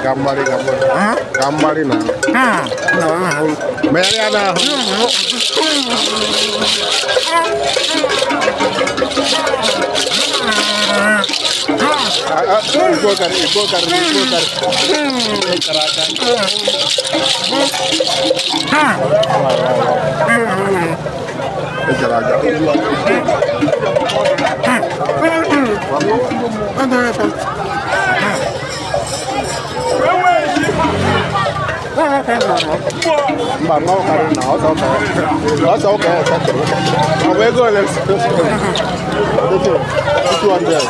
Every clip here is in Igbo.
Gambari gambari na megharịa n'ahụ. Igbo karịrị, Igbo karịrị, Igbo karịrị. Kara aka. Ejere aga. Mba, mmanwụ karịrị na ọsọ ụka ọsọ ụka ya setụrụ. Ọ bụ ego ole? 200.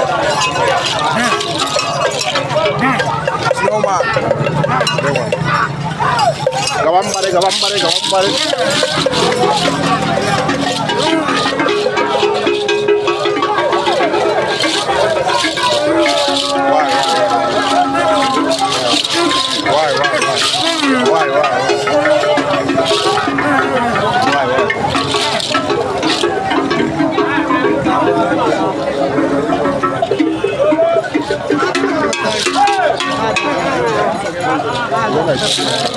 Snowman. Gawa mgbarị, gawa mgbarị, gawa mgbarị. Why, why, why? Why, why, why? Why, why?